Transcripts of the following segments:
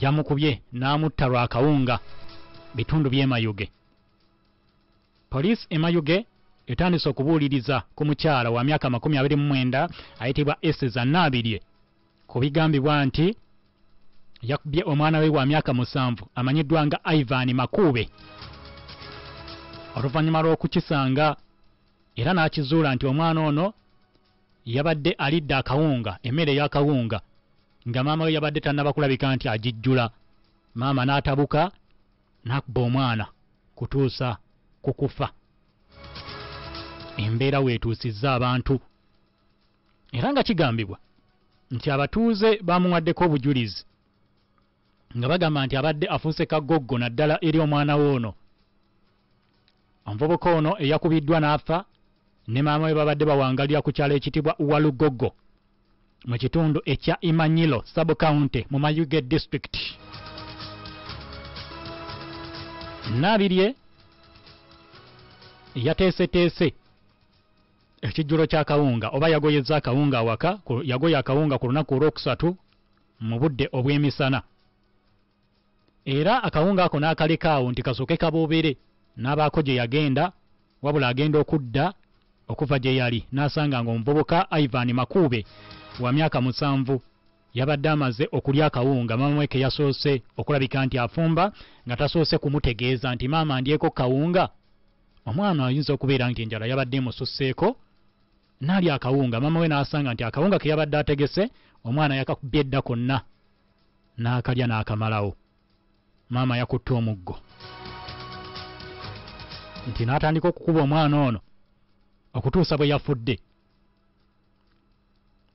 Yamukubye n'amutta lwa kawunga bitundu by'e Mayuge. Poliisi e Mayuge etandise okubuuliriza ku mukyala wa myaka 29 ayitibwa Eseza Naabirye ku bigambibwa nti yakubye omwana we wa myaka 7 amanyiddwa nga Ivan Makuube oluvannyuma lw'okukisanga era n'akizuula nti omwana ono yabadde alidde akawunga, emmere ey'akawunga, nga maama we yabadde tannaba kulabika nti agijjula. Maama n'atabuka n'akuba omwana kutuusa ku kufa. Embeera weetuusizza abantu era nga kigambibwa nti abatuuze bamuwaddeko obujulizi nga bagamba nti abadde afuuse kagoggo naddala eri omwana we ono. Omuvubuka ono eyakubiddwa n'afa ne maama we babadde bawangalira ku kyalo ekitibwa Walugogo mu kitundu ekya Imanyilo sub-county mu Mayuge district. Naabirye yateeseteese ekijjulo ky'akawunga oba yagoyezza akawunga awaka, yagoya akawunga ku lunaku olwokusatu mu budde obw'emisana era akawunga ako n'akaleka awo nti kasooke kaboobere n'abaako gye yagenda, wabula agenda okudda okuva gye yali n'asanga ng'omuvubuka Ivan Makuube wa myaka 7 yabadde amaze okulya akawunga maama we ke yasoose okulabika nti afumba nga tasoose kumutegeeza nti maama ndyeko kawunga. Omwana ayinza okubeera nti enjala yabadde emususseeko n'alya akawunga, maama we n'asanga nti akawunga ke yabadde ategese omwana yakakubye edda konna n'akalya n'akamalawo. Maama yakutte omuggo nti n'atandika okukuba omwana ono okutuusa bwe yafudde.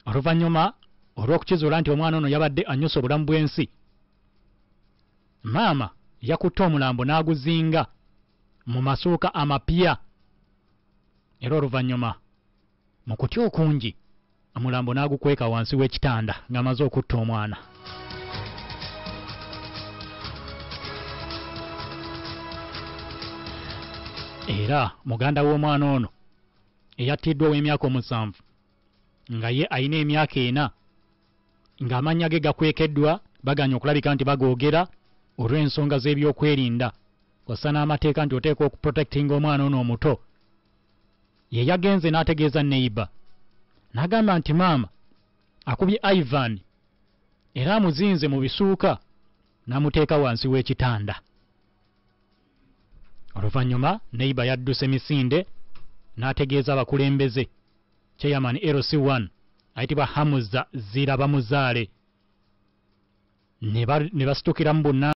Oluvannyuma olw'okukizuula nti omwana ono yabadde annyuse obulamu bw'ensi, maama yakutte omulambo n'aguzinga mu masuuka amapya era oluvannyuma mu kutya okungi omulambo n'agukweka wansi w'ekitanda ng'amaze okutta omwana. Era muganda w'omwana ono eyattiddwa ow'emyaka 7 nga ye alina emyaka 4 ng'amannya ge gakwekeddwa baganya okulabika nti bagoogera olw'ensonga z'ebyokwerinda kw'ossa n'amateeka nti oteekwa okuprotectinga omwana ono omuto. Ye yagenze n'ategeeza neighbor n'agamba nti maama akubye Ivan era amuzinze mu bisuuka n'amuteeka wansi w'ekitanda. Oluvannyuma neighbor yadduse misinde n'ategeeza abakulembeze chairman LC1 ayitibwa Hamuza Zirabamuzaale ne basitukiramu bonna.